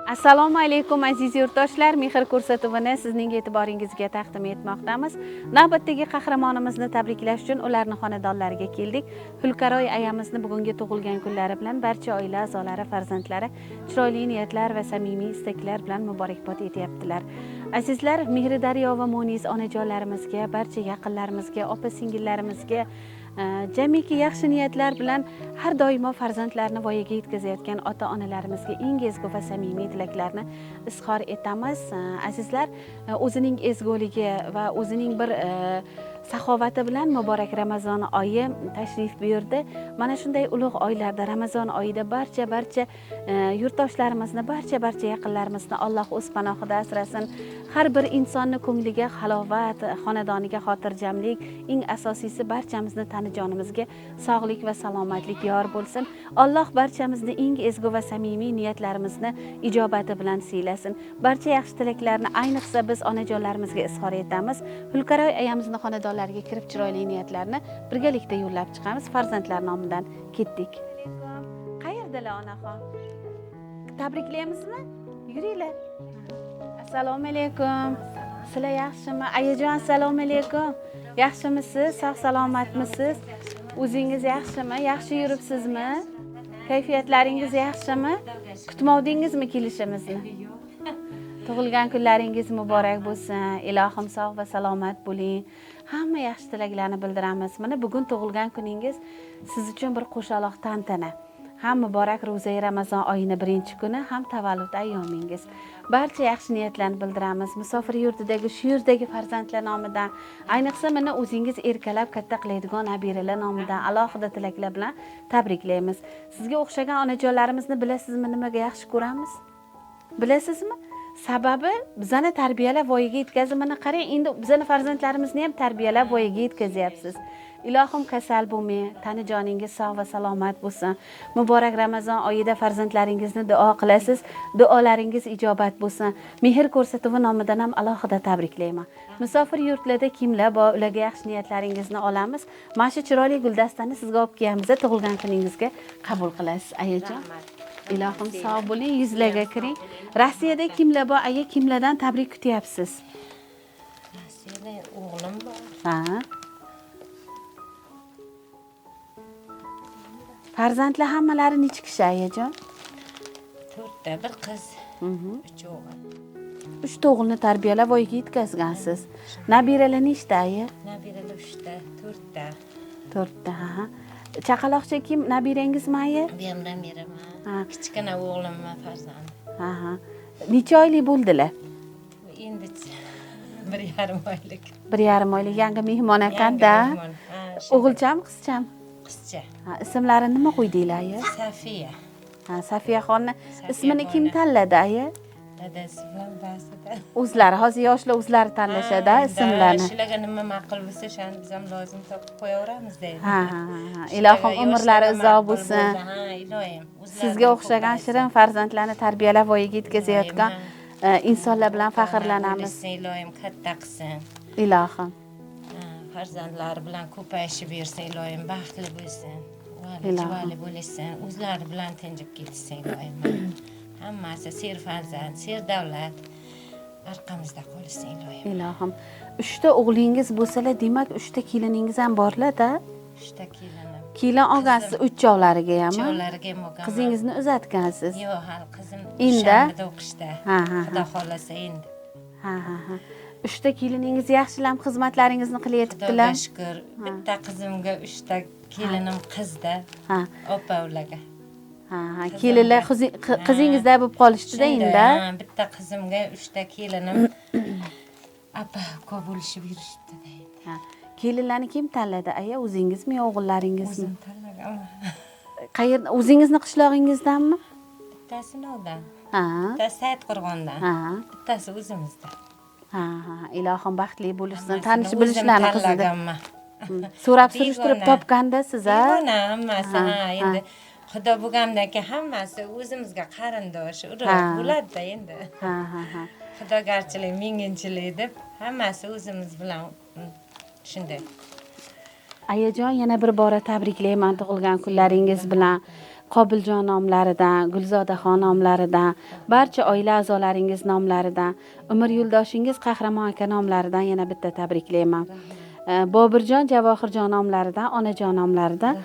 Assalomu alaykum aziz yurtdoshlar, Mehr ko'rsatuvini sizning e'tiboringizga taqdim etmoqdamiz. Navbatdagi qahramonimizni tabriklash uchun ularning xonadonlariga keldik. Hulkaroy ayamizni bugungi tug'ilgan kunlari bilan barcha oila a'zolari, farzandlari chiroyli niyatlar va samimiy istaklar bilan muborakbod etyaptilar. Azizlar, Mehri Daryo va Munis onajonlarimizga, barcha yaqinlarimizga, opa-singillarimizga jamiki yaxshi niyatlar bilan har doimo farzandlarini voyaga yetkazayotgan ota-onalarimizga eng ezgu va samimiy tilaklarni izhor etamiz. Azizlar, o'zining ezguligi va o'zining bir saxovati bilan muborak Ramazon oyi tashrif buyurdi. Mana shunday ulug' oylarda, Ramazon oyida barcha yurtdoshlarimizni, barcha yaqinlarimizni Alloh o'z panohida asrasin. Har bir insonni ko'ngliga halovat, xonadoniga xotirjamlik, eng asosiysi barchamizni tanijonimizga sog'lik va salomatlik yor bo'lsin. Alloh barchamizni eng ezgu va samimiy niyatlarimizni ijobati bilan siylasin. Barcha yaxshi tilaklarni ayniqsa biz onajonlarimizga izhor etamiz. Hulkaroy ayamizni xonadonlariga kirib chiroyli niyatlarni birgalikda yo'llab chiqamiz. Farzandlar nomidan ketdik. Qayerdalar onaxon? Tabriklaymizmi? Yuringlar. Assalomu alaykum. Sizlar yaxshimi? Ayajon, assalomu alaykum. Yaxshimisiz? Sog' salomatmisiz? O'zingiz yaxshimi? Yaxshi yuribsizmi? Kayfiyatlaringiz yaxshimi? Kutmovdingizmi kelishimizni? Tug'ilgan kunlaringiz muborak bo'lsin. Ilohim sog' va salomat bo'ling. Hamma yaxshi tilaklarni bildiramiz. Mana bugun tug'ilgan kuningiz siz uchun bir qo'shaloq tantana. Ham muborak ro'zai Ramazon oyini birinchi kuni, ham tavallud ayyomingiz. Barcha yaxshi niyatlarni bildiramiz. Musofir yurtidagi, shu yerdagi farzandlar nomidan, ayniqsa mana o'zingiz erkalab katta qiladigan nabiralar nomidan alohida tilaklar bilan tabriklaymiz. Sizga o'xshagan onajonlarimizni bilasizmi nimaga yaxshi ko'ramiz? Bilasizmi? Sababi bizani tarbiyalab voyaga yetkazib, mana qarang, endi bizani farzandlarimizni ham tarbiyalab voyaga yetkazyapsiz. Ilohim kasal bo'lmang, tani joningiz sog' va salomat bo'lsin. Muborak Ramazon oyida farzandlaringizni duo qilasiz, duolaringiz ijobat bo'lsin. Mehr ko'rsatuvi nomidan ham alohida tabriklayman. Musofir yurtlarda kimlar bor, ularga yaxshi niyatlaringizni olamiz. Mana shu chiroyli guldastani sizga olib kelamiz, tug'ilgan kuningizga qabul qilasiz, ayajon. Ilohim sog' bo'ling, yuzlarga kiring. Rossiyada kimlar bor, aya, kimlardan tabrik kutyapsiz? Rossiyada o'g'lim bor. Ha. Farzandlar hammalari necha kishi, ayajon? 4 ta, bir qiz, 3 o'g'il. 3 ta o'g'ilni tarbiyalab voyaga yetkazgansiz. Nabiralar nechta, aya? Nabiralar 3 ta, 4 ta. 4 ta, ha. Chaqaloqcha kim? Nabirangizmi, aya? Bu ham nabiram. Kichkina o'g'limni farzandi. Ha, ha. Necha oylik bo'ldilar? Endi 1,5 oylik. 1,5 oylik yangi mehmon ekanda. O'g'ilchami, qizchami? Qizcha. Ha, ismlarini nima qo'ydinglar, aya? Safiya. Ha, Safiyaxonni ismini kim tanladi, aya? Dadasi bilan ba'zida. O'zlari, hozir yoshlar o'zlari tanlashadi ismlarni. Shularga nima ma'qul bo'lsa, shuni biz ham lozim topib qo'yaveramiz deydi. Ha, ha, ha. Ilohim umrlari uzoq bo'lsin. Ha, ilohim. Sizga o'xshagan shirin farzandlarni tarbiyalab voyaga yetkazayotgan insonlar bilan faxrlanamiz. Ilohim katta qilsin. Ilohim. Farzandlari bilan ko'payishib bersin, ilohim baxtli bo'lsin. Vali bo'lsin, o'zlari bilan tinchib ketsin, ilohim. Hammasi serfarzand, serdavlat orqamizda qolsin, ilohim. Ilohim. 3 ta o'g'lingiz bo'lsalar, demak 3 ta keliningiz ham borlar-da? 3 ta kelinim. Kelin olgansiz uchovlariga ham? Uchovlariga ham olganman. Qizingizni uzatgansiz? Yo'q, hali qizim endi o'qishda. Ha, ha. Xudo xolasa endi. Ha, ha, ha. 3 ta keliningiz yaxshilab xizmatlaringizni qilyaptilar. Xudoga shukr. Bitta qizimga 3 ta kelinim qizda. Ha. Opa ularga. Ha, ha, kelinlar qizingizda bo'lib qolishdi-da endi. Ha, bitta qizimga 3 ta kelinim apa uka bo'lishib yurishibdi-da endi. Ha. Kelinlarni kim tanladi aya, o'zingizmi yo o'g'illaringizmi? O'zim tanlaganman. Qayerda, o'zingizni qishlog'ingizdanmi? Bittasi Novdan. Ha. Bittasi Saidqo'rg'ondan. Ha. Bittasi o'zimizda. Ha, ha, ilohim baxtli bo'lishsin. Hammasini Tanish o'zim bilishlarni qizida. tanlaganman. So'rab surishtirib Begona. topganda siz, a? Begona hammasi, Ha, ha, endi xudo bo'lgandan keyin hammasi o'zimizga qarindosh, urug' bo'ladi-da endi. Ha, ha, ha. Xudogarchilik, minginchilik deb hammasi o'zimiz bilan shunday. Ayajon, yana bir bora tabriklayman tug'ilgan kunlaringiz bilan. Qobiljon nomlaridan, Gulzodaxon nomlaridan, barcha oila a'zolaringiz nomlaridan, umr yo'ldoshingiz Qahramon aka nomlaridan yana bitta tabriklayman. Boburjon, Javohirjon nomlaridan, onajon nomlaridan,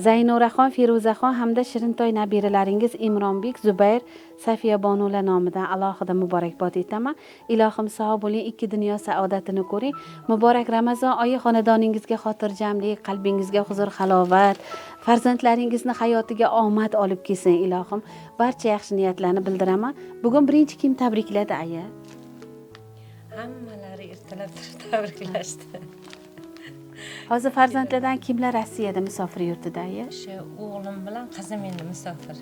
Zaynuraxon, Feruzaxon hamda Shirintoy nabiralaringiz Imronbek, Zubayr, Safiya bonular nomidan alohida muborakbod etaman. Ilohim sog' bo'ling, ikki dunyo saodatini ko'ring. Muborak Ramazon oyi xonadoningizga xotirjamlik, qalbingizga huzur, halovat, farzandlaringizni hayotiga omad olib kelsin ilohim. Barcha yaxshi niyatlarni bildiraman. Bugun birinchi kim tabrikladi aya? Hammalari ertalab turib tabriklashdi. Hozir farzandlardan kimlar Rossiyada musofir yurtida aya? O'sha o'g'lim bilan qizim endi musofir.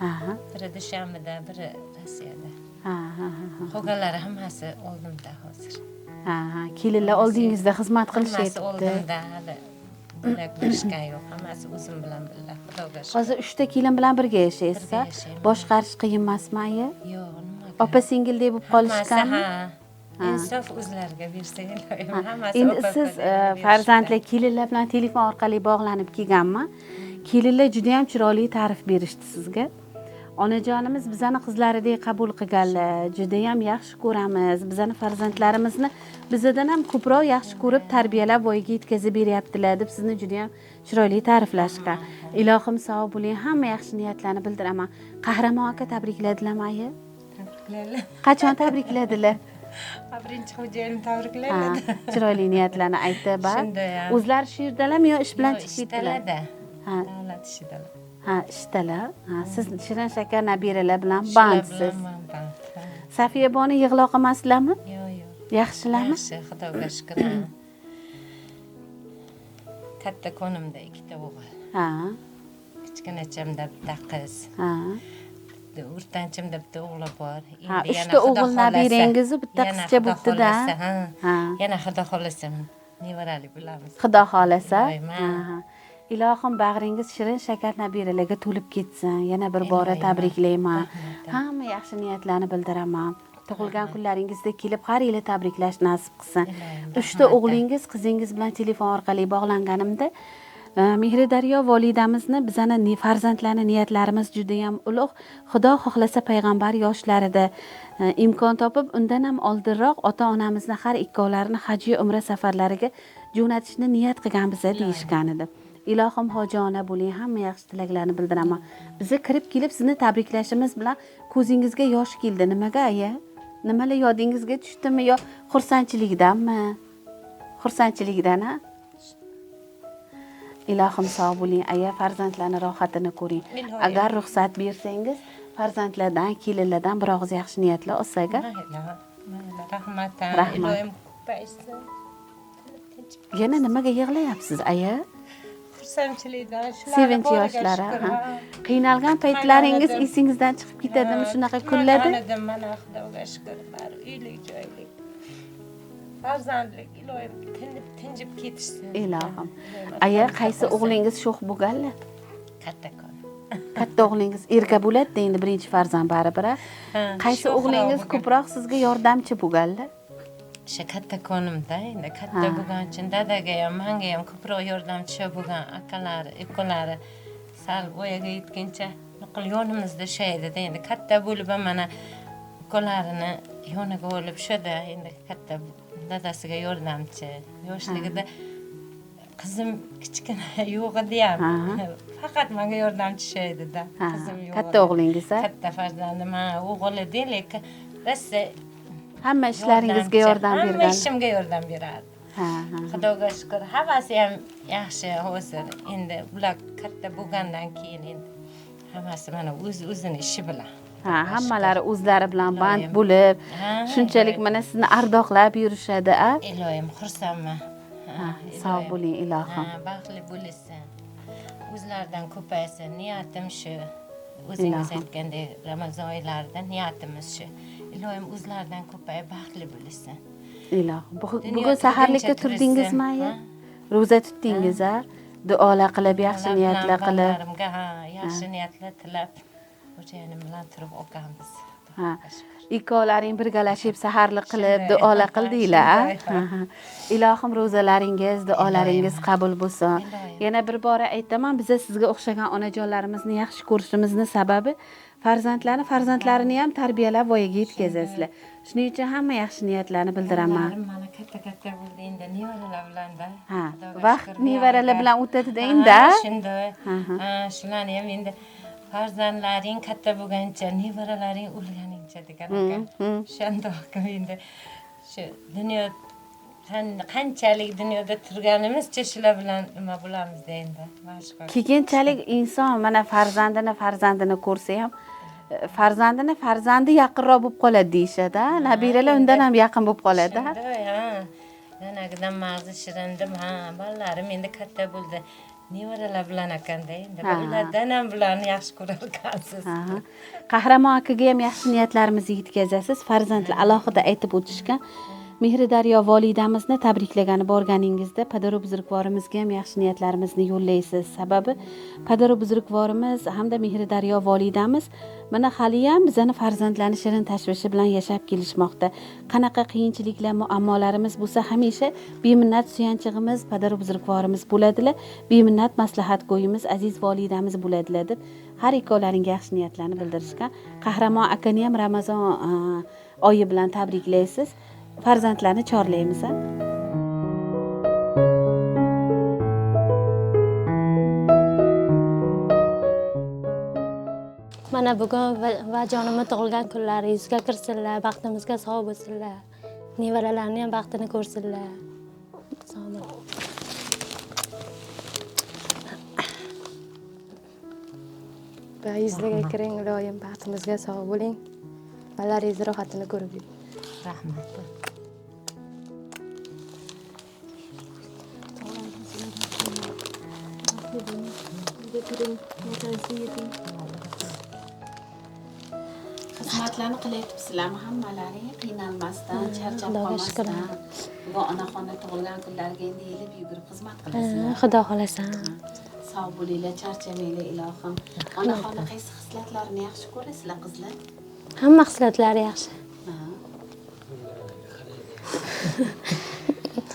Ha. Biri Dushanbeda, biri Rossiyada. Ha, ha, ha, ha. Qolganlari hammasi oldimda hozir. Ha, ha, kelinlar oldingizda xizmat Hammasi qilishyapti. oldimda hali bo'lak bo'lishgan yo'q. Hammasi o'zim bilan birga, Xudoga shukr. Hozir 3 ta kelin bilan birga yashaysiz, Birga yashayman. Boshqarish qiyin emasmi aya? Yo'q, nima? Opa singildek bo'lib qolishganmi? Hammasi, ha. Insof o'zlariga bersa ilohim, hammasi Endi opa siz ukalarga farzandlar, kelinlar bilan telefon orqali bog'lanib kelganman. Kelinlar juda ham chiroyli ta'rif berishdi sizga. Onajonimiz bizani qizlaridek qabul qilganlar, juda ham yaxshi ko'ramiz. Bizani farzandlarimizni bizadan ham ko'proq yaxshi ko'rib tarbiyalab voyaga yetkazib beryaptilar deb sizni juda ham chiroyli ta'riflashgan. Ilohim sog' bo'ling, hamma yaxshi niyatlarni bildiraman. Qahramon aka tabrikladilarmi aya? Tabrikladilar. Qachon tabrikladilar? Ha, birinchi xo'jayinim tabrikladi. Chiroyli niyatlarni aytdi, ba. Shunday, ha. O'zlari shu yerdalarmi yo ish bilan Yo'q, chiqib ketdilar? ishdalar-da. Ha. Davlat ishidalar. Ha, ishdalar. Ha, siz shirin shakar nabiralar bilan Shular bandsiz. bilan man band, ha. Safiya boni yig'loq emaslarmi? Yo'q, yo'q. Yaxshilarmi? Yaxshi, Xudoga shukr. Katta konimda ikkita o'g'il. Ha. Kichkinachamda bitta qiz. Ha. O'rtanchimda bitta o'g'li bor. Ha, Endi yana uchta Xudo o'g'il xohlasa, nabirangiz bitta yana qizcha Xudo bo'pti-da. xohlasa, ha. Ha. Yana Xudo xohlasa nevarali bo'lamiz. Xudo xohlasa. Iloyim, ha. Ha, ha. Ilohim bag'ringiz shirin shakar nabiralarga to'lib ketsin. Yana bir bora Iloyim, tabriklayman. rahmat. Hamma yaxshi niyatlarni bildiraman. Tug'ilgan kunlaringizda kelib har yili tabriklash nasib qilsin. Iloyim, Uchta rahmat. o'g'lingiz, qizingiz bilan telefon orqali bog'langanimda Mehri Daryo volidamizni, bizani farzandlarni niyatlarimiz juda ham ulug'. Xudo xohlasa payg'ambar yoshlarida imkon topib, undan ham oldinroq ota-onamizni har ikkovlarini haj va umra safarlariga jo'natishni niyat qilganmiz deyishgan edi. Ilohim hoji ona bo'ling, hamma yaxshi tilaklarni bildiraman. Biza kirib kelib sizni tabriklashimiz bilan ko'zingizga yosh keldi. Nimaga aya? Nimalar yodingizga tushdimi yo xursandchilikdanmi? Xursandchilikdan, ha? Ilohim sog' bo'ling, aya, farzandlarni rohatini ko'ring. Ilohim. Agar ruxsat bersangiz, farzandlardan, kelinlardan bir og'iz yaxshi niyatlar olsak, a? Mayli, mayli, rahmat. Rahmat. Ilohim ko'paysin. Yana nimaga yig'layapsiz, aya? Xursandchilikdan, shularni Sevinch boriga yoshlari, shukur, ha. ha. Qiynalgan paytlaringiz Kutmagan edim. esingizdan chiqib ketadimi Ha, shunaqa kutmagan kunlarda? edim, mana Xudoga shukur, bari uylik, joylik. Farzandlik, ilohim tinib, tinjib ketishsin. Ilohim. Ilohim, Aya, alloh qaysi saqlasin. o'g'lingiz sho'x bo'lganlar? Kattakon. Katta o'g'lingiz erka bo'ladi-da, endi birinchi farzand baribir. Ha, Qaysi sho'xroq o'g'lingiz bo'lgan. ko'proq sizga yordamchi bo'lganlar? O'sha kattakonimda endi katta bo'lgan uchun dadaga ham, manga ham ko'proq yordamchi bo'lgan akalari, ukalari sal voyaga yetguncha nuqul yonimizda o'sha edi-da. Endi katta bo'lib ham mana ukalarini yoniga olib o'shada endi katta dadasiga yordamchi. Yoshligida qizim kichkina yo'q edi ham. Faqat menga yordamchi o'sha edi-da. Qizim yo'q. Katta o'g'lingiz, a? Katta farzandim, ha, o'g'il edi, lekin rosa Hamma ishlaringizga yordam Hamma bergan. ishimga yordam berardi. Ha, ha. Xudoga shukur, hammasi ham yaxshi hozir. Endi ular katta bo'lgandan keyin endi hammasi mana o'z-o'zini ishi bilan. Ha, hammalari o'zlari bilan band Iloyim. bo'lib, Ha, shunchalik iloyim. mana sizni ardoqlab yurishadi, a? Iloyim, xursandman. Ha, Sog' bo'ling ilohim. Baxtli bo'lishsin. O'zlaridan ko'paysin. Niyatim shu. O'zingiz aytgandek Ramazon oylarida niyatimiz shu. Ilohim o'zlaridan ko'payib baxtli bo'lishsin. Ilohim. Bugun saharlikka turdingizmi aya? Ro'za tutdingiz a? Duolar qilib, yaxshi niyatlar qilib. Ha, yaxshi niyatlar tilab xo'jayinim bilan turib olganmiz. Ha. Ikkovlaring birgalashib saharlik qilib, duolar qildinglar. Ilohim ro'zalaringiz, duolaringiz qabul bo'lsin. Yana bir bora aytaman, biza sizga o'xshagan onajonlarimizni yaxshi ko'rishimizni sababi farzandlarni, farzandlarini ham tarbiyalab voyaga yetkazasizlar. Shuning uchun hamma yaxshi niyatlarni bildiraman. Mana katta-katta bo'ldi endi nevaralar bilan-da. Ha, vaqt nevaralar bilan o'tadi-da endi. Shunday. Ha, shularni ham endi farzandlaring katta bo'lgancha, nevaralaring o'lganingcha degan ekan. Shundoq endi shu dunyo qanchalik dunyoda turganimizcha shular bilan nima bo'lamiz endi. Keyinchalik inson mana farzandini ko'rsa ham farzandini farzandi yaqinroq bo'lib qoladi deyishadi-a. Nabiralar undan ham yaqin bo'lib qoladi. Shunday, ha. Yanagidan mag'zi shirindim, ha, bolalarim endi katta bo'ldi. Nevaralar bilan ekanda endi ulardan ham bularni yaxshi ko'rar ekansiz. Qahramon akaga ham yaxshi niyatlarimizni yetkazasiz. Farzandlar alohida aytib o'tishgan. Mehri Daryo volidamizni tabriklagani borganingizda padaru buzrukvorimizga ham yaxshi niyatlarimizni yo'llaysiz. Sababi padaru buzrukvorimiz hamda Mehri Daryo volidamiz mana hali ham bizani farzandlarni shirin tashvishi bilan yashab kelishmoqda. Qanaqa qiyinchiliklar, muammolarimiz bo'lsa hamisha beminnat suyanchig'imiz padaru buzrukvorimiz bo'ladilar, beminnat maslahatgo'yimiz aziz volidamiz bo'ladilar deb har ikkovlaringga yaxshi niyatlarni bildirishgan. Qahramon akani ham Ramazon oyi bilan tabriklaysiz. Farzandlarni chorlaymiz. Mana bugun vajonimni tug'ilgan kunlari yuzga kirsinlar, baxtimizga sog' bo'lsinlar. Nevaralarni ham baxtini ko'rsinlar. Sog' bo'ling. Va yuzlarga kiring, iloyim baxtimizga sog' bo'ling. Bolalaringiz rohatini ko'rib yuring. Rahmat. Xizmatlarni qilyapsizlarmi hammalaring qiynalmasdan, charchab qolmasdan? Bu onaxonni tug'ilgan kunlariga endi yelib yugurib xizmat qilasizlar. Xudo xolasa. Sog' bo'linglar, charchamanglar ilohim. Onaxonni qaysi xislatlarini yaxshi ko'rasizlar qizlar? Hamma xislatlari yaxshi.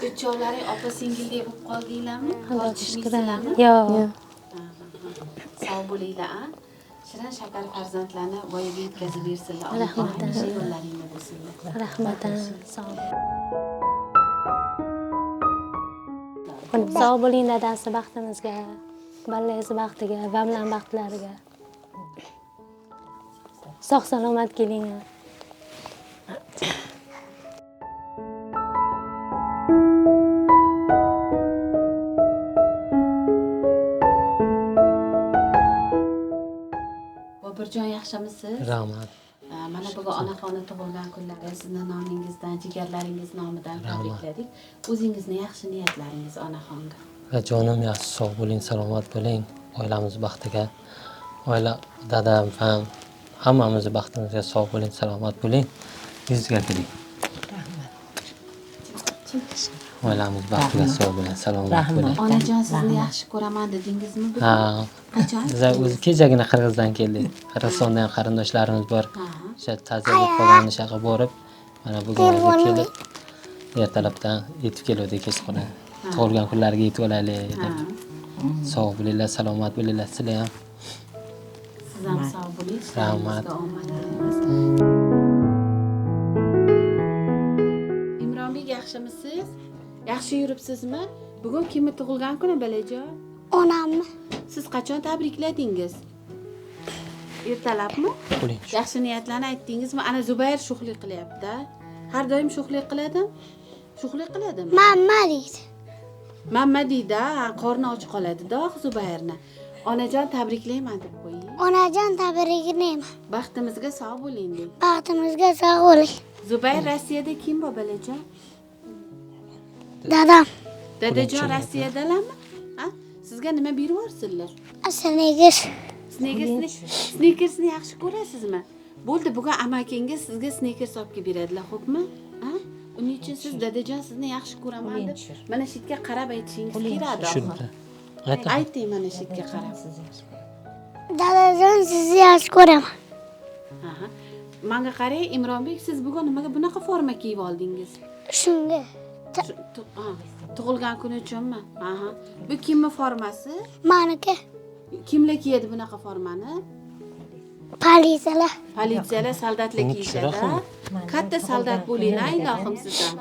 Uchovlaring opa singildek bo'lib qoldinglarmi? Tortishmaysizlarmi? Yo'q. Sog' bo'linglar, a? Shirin shakar farzandlarni voyaga yetkazib bersinlar. Rahmat. Hamisha yo'llaringda bo'lsinlar. Rahmat. Sog' bo'ling. Sog' bo'ling dadasi baxtimizga, bolalingiz baxtiga, vamlan baxtlariga. Sog' salomat keling. Boburjon yaxshimisiz? Rahmat. Mana bugun onaxonni tug'ilgan kunlari sizni nomingizdan, jigarlaringiz nomidan tabrikladik. O'zingizni yaxshi niyatlaringiz onaxonga. Va jonim yaxshi, sog' bo'ling, salomat bo'ling. Oilamiz baxtiga, oila dadam ham hammamiz baxtimizga sog' bo'ling, salomat bo'ling. Yuzga kiring. Rahmat. Oilamiz baxtiga sog' bo'ling, salomat bo'ling. Onajon sizni yaxshi ko'raman dedingizmi bugun? Ha. Qachon? Biz o'zi kechagina Qirg'izdan keldik. Qirg'izistonda ham qarindoshlarimiz bor. O'sha ta'ziya bo'lib qolgan o'sha yoqqa borib, mana bugun kelib, ertalabdan yetib keluvdik kechqurun. Tug'ilgan kunlariga yetib olaylik deb. Sog' bo'linglar, salomat bo'linglar sizlar ham. Siz ham sog' bo'ling. Rahmat. Omad tilaymiz. Imronbek yaxshimisiz? Yaxshi yuribsizmi? Bugun kimni tug'ilgan kuni balajon? Onamni. Siz qachon tabrikladingiz? Ertalabmi? Yaxshi niyatlarni aytdingizmi? Ana Zubayr shuxlik qilyapti-da. Har doim shuxlik qiladimi? Shuxlik qiladimi? Mamma deydi. Mamma deydi, qorni och qoladi-da Zubayrni. Onajon tabriklayman deb qo'ying. Onajon tabriklayman. Baxtimizga sog' bo'ling deng. Baxtimizga sog' bo'ling. Zubayr Rossiyada kim bor balajon? Dadam. Dadajon Rossiyadalarmi? Ha? Sizga nima berib yuborsinlar? Snikers. Snickersni yaxshi ko'rasizmi? Bo'ldi, bugun amakingiz sizga Snickers olib kelib beradilar, xo'pmi? Ha? Uning uchun siz dadajon sizni yaxshi ko'raman deb mana shu yerga qarab aytishingiz kerak axir. Ayting mana shu yerga qarab. Dadajon sizni yaxshi ko'raman. Aha. Menga qarang, Imronbek, siz bugun nimaga bunaqa forma kiyib oldingiz? Shunga. Tug'ilgan kuni uchunmi? Aha. Bu kimning formasi? Meniki. Kimlar kiyadi bunaqa formani? Politsiyalar. Politsiyalar, soldatlar kiyishadi. Katta soldat bo'ling, ilohim sizdan.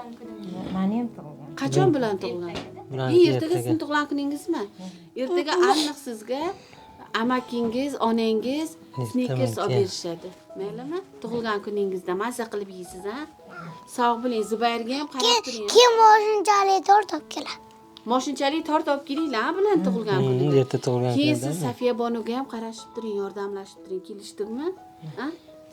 Meni ham tug'ilgan. Qachon bilan tug'ilgan? Ertaga sizning tug'ilgan kuningizmi? Ertaga aniq sizga amakingiz, onangiz Snickers olib berishadi. Maylimi? Tug'ilgan kuningizda maza qilib yeysiz, ha? Sog' bo'ling, Zubayrga ham qarab turing. Kim moshinchalik tort olib keladi? Moshinchalik tort olib kelinglar bilan tug'ilgan kunida. Erta tug'ilgan kunida. Keyin siz Safiya bonuga ham qarashib turing, yordamlashib turing, kelishdikmi? Ha?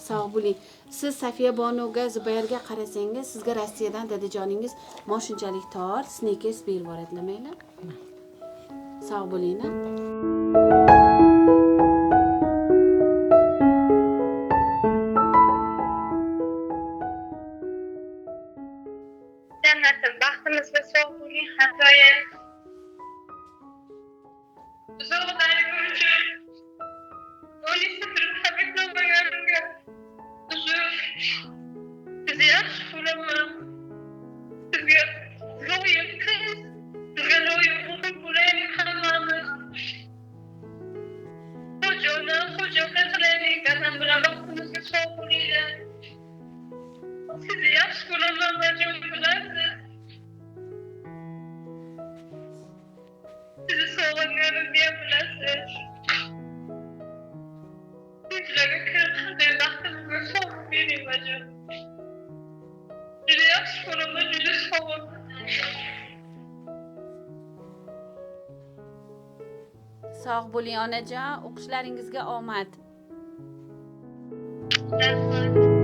Sog' bo'ling. Siz Safiya bonuga, Zubayrga qarasangiz, sizga Rossiyadan dadajoningiz moshinchalik tort, Snickers berib yuboradilar, mayli? Sog' bo'ling. Jannatim, baxtimizga sog' bo'ling har doim. Uzoqdan uchun o'lishni turib tabriklamaganimga uzr. Sizni yaxshi ko'raman. Sizga loyiq qiz, sizga loyiq o'g'il bo'laylik hammamiz. Xo'ja ona, xo'ja aka qilaylik, dadam bilan baxtimizga sog' bo'linglar. Sizni yaxshi ko'raman, bajon bilasiz. Sizni sog'inganimni ham bilasiz. Sizlarga kirib qanday baxtimizga sog'lik bering, bajon. Juda yaxshi ko'raman, juda sog'indim. Sog' bo'ling onajon, o'qishlaringizga omad. Rahmat.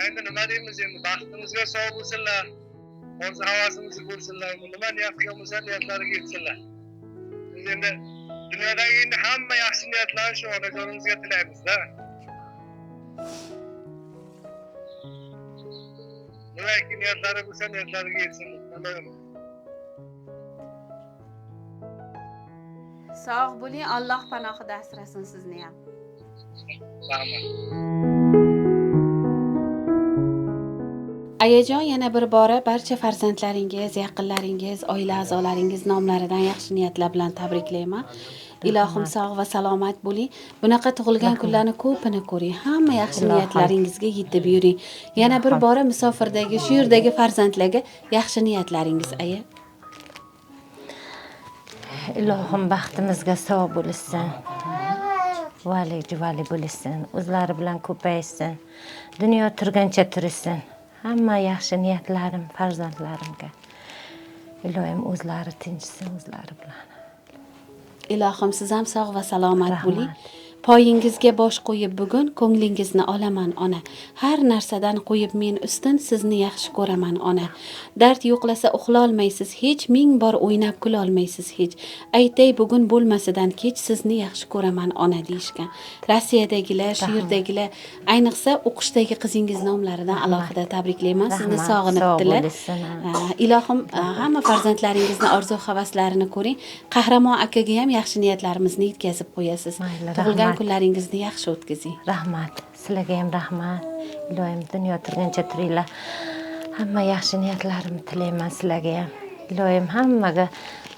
Endi nima deymiz endi, baxtimizga sog' bo'lsinlar, orzu havasimizni ko'rsinlar, nima niyat qilgan bo'lsa niyatlariga yetsinlar. Biz endi dunyodagi endi hamma yaxshi niyatlarni shu onajonimizga tilaymiz-da. Nimaki niyatlari bo'lsa niyatlariga yetsin. Sog' bo'ling, Alloh panohida asrasin sizni ham. Rahmat. Ayajon, yana bir bora barcha farzandlaringiz, yaqinlaringiz, oila a'zolaringiz nomlaridan yaxshi niyatlar bilan tabriklayman. Ilohim sog' va salomat bo'ling. Bunaqa tug'ilgan kunlarni ko'pini ko'ring. Hamma yaxshi niyatlaringizga yetib yuring. Yana bir bora musofirdagi, shu yerdagi farzandlarga yaxshi niyatlaringiz, aya. Ilohim baxtimizga sog' bo'lsin. Vali juvali bo'lsin, o'zlari bilan ko'paysin. Dunyo turgancha tursin. Hamma yaxshi niyatlarim farzandlarimga. Ilohim o'zlari tinchsin, o'zlari bilan. Ilohim siz ham sog' va salomat bo'ling. Poyingizga bosh qo'yib bugun ko'nglingizni olaman ona. Har narsadan qo'yib men ustun sizni yaxshi ko'raman ona. Dard yo'qlasa uxlolmaysiz hech, ming bor o'ynab kulolmaysiz hech. Aytay bugun bo'lmasidan kech sizni yaxshi ko'raman ona deyishgan. Rossiyadagilar, shu yerdagilar, ayniqsa o'qishdagi qizingiz nomlaridan alohida tabriklayman. Sizni sog'inibdilar. Ilohim hamma farzandlaringizni orzu havaslarini ko'ring. Qahramon akaga ham yaxshi niyatlarimizni yetkazib qo'yasiz. Tug'ilgan kunlaringizni yaxshi o'tkazing. Rahmat. Sizlarga ham rahmat. Ilohim dunyo turgancha turinglar. Hamma yaxshi niyatlarimni tilayman sizlarga ham. Ilohim hammaga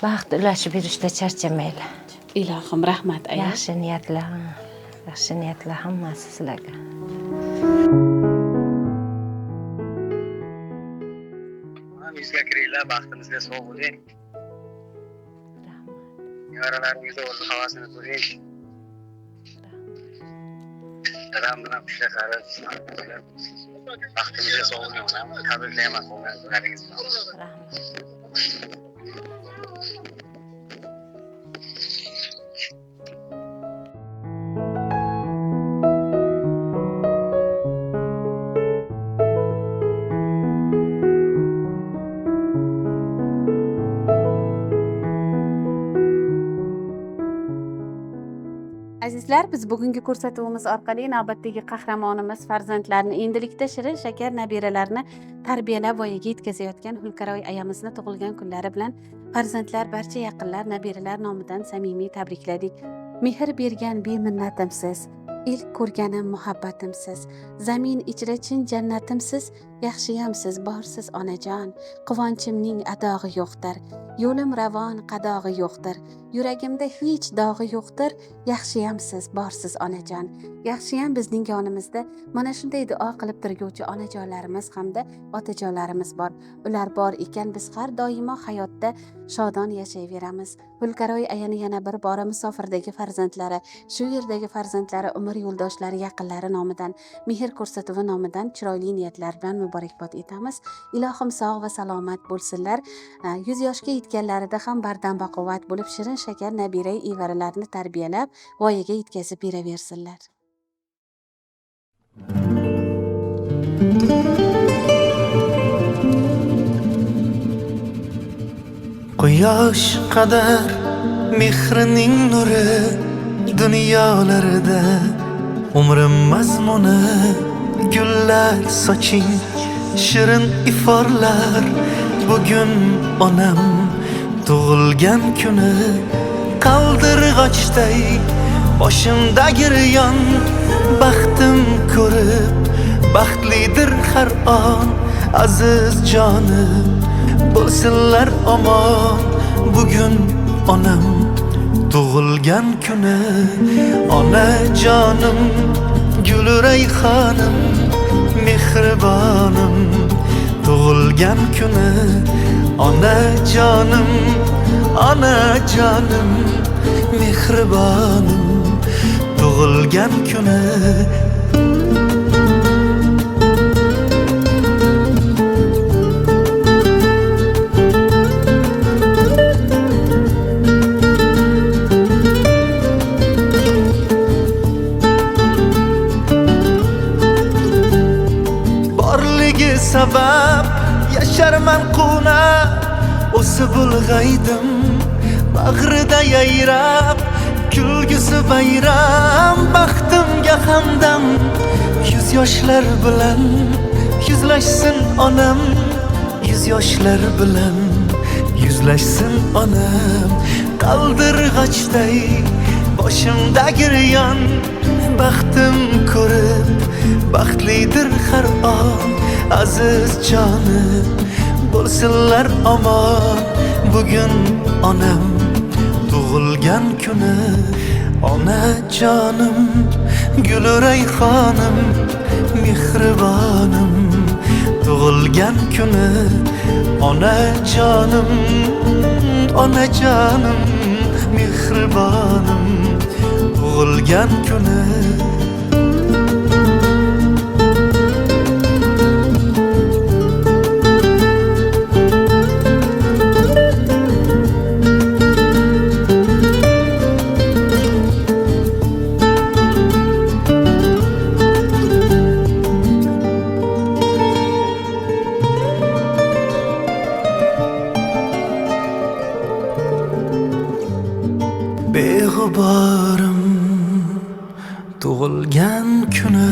baxt ulashib yurishda charchamanglar. Ilohim rahmat aya. Yaxshi niyatlar, yaxshi niyatlar hammasi sizlarga. Yuzga kiringlar, baxtimizga sog' bo'ling. Rahmat. Nevaralaringizni o'z havasini ko'ring. Dadam bilan pishda qarab, baxtimizga sog' bo'ling. Tabriklayman tug'ilgan kunlaringiz bilan. Rahmat. Azizlar, biz bugungi ko'rsatuvimiz orqali navbatdagi qahramonimiz farzandlarini, endilikda shirin shakar nabiralarini tarbiyalab voyaga yetkazayotgan Hulkaroy ayamizni tug'ilgan kunlari bilan farzandlar, barcha yaqinlar, nabiralar nomidan samimiy tabrikladik. Mehr bergan beminnatimsiz, ilk ko'rganim muhabbatimsiz, zamin ichra chin jannatimsiz, yaxshiyamsiz, borsiz onajon, quvonchimning adog'i yo'qdir, yo'lim ravon qadog'i yo'qdir, yuragimda hech dog'i yo'qdir, yaxshiyamsiz, borsiz onajon. Yaxshiyam bizning yonimizda mana shunday duo qilib turguvchi onajonlarimiz hamda otajonlarimiz bor. Ular bor ekan, biz har doimo hayotda shodon yashayveramiz. Hulkaroy ayani yana bir bora musofirdagi farzandlari, shu yerdagi farzandlari, umr yo'ldoshlari, yaqinlari nomidan, mehr ko'rsatuvi nomidan chiroyli niyatlar bilan muborakbod etamiz. Ilohim sog' va salomat bo'lsinlar. 100 yoshga yetganlarida ham bardam baquvvat bo'lib, shirin shakar nabira evaralarni tarbiyalab, voyaga yetkazib beraversinlar. Quyosh qadar mehrining nuri dunyolarda, umrim mazmuni gullar soching shirin iforlar. Bugun onam tug'ilgan kuni, qaldirg'ochday boshimda giryon, baxtim ko'rib baxtlidir har on. Aziz jonim bo'lsinlar omon, bugun onam tug'ilgan kuni. Onajonim, gul rayhonim, mehribonim tug'ilgan kuni. Onajonim, onajonim, mehribonim tug'ilgan kuni. Borligi sabab yasharman quvnab, o'sib ulg'aydim bag'rida yayrab, kulgisi bayram baxtimga hamdam. Yuz yoshlar bilan yuzlashsin onam, yuz yoshlar bilan yuzlashsin onam. Qaldirg'ochday boshimda giryon, baxtim ko'rib baxtlidir har on. Aziz jonim bo'lsinlar omon, bugun onam tug'ilgan kuni. Onajonim, gul rayhonim, mehribonim tug'ilgan kuni. Onajonim, onajonim, mehribonim tug'ilgan kuni. Beg'uborim tug'ilgan kuni.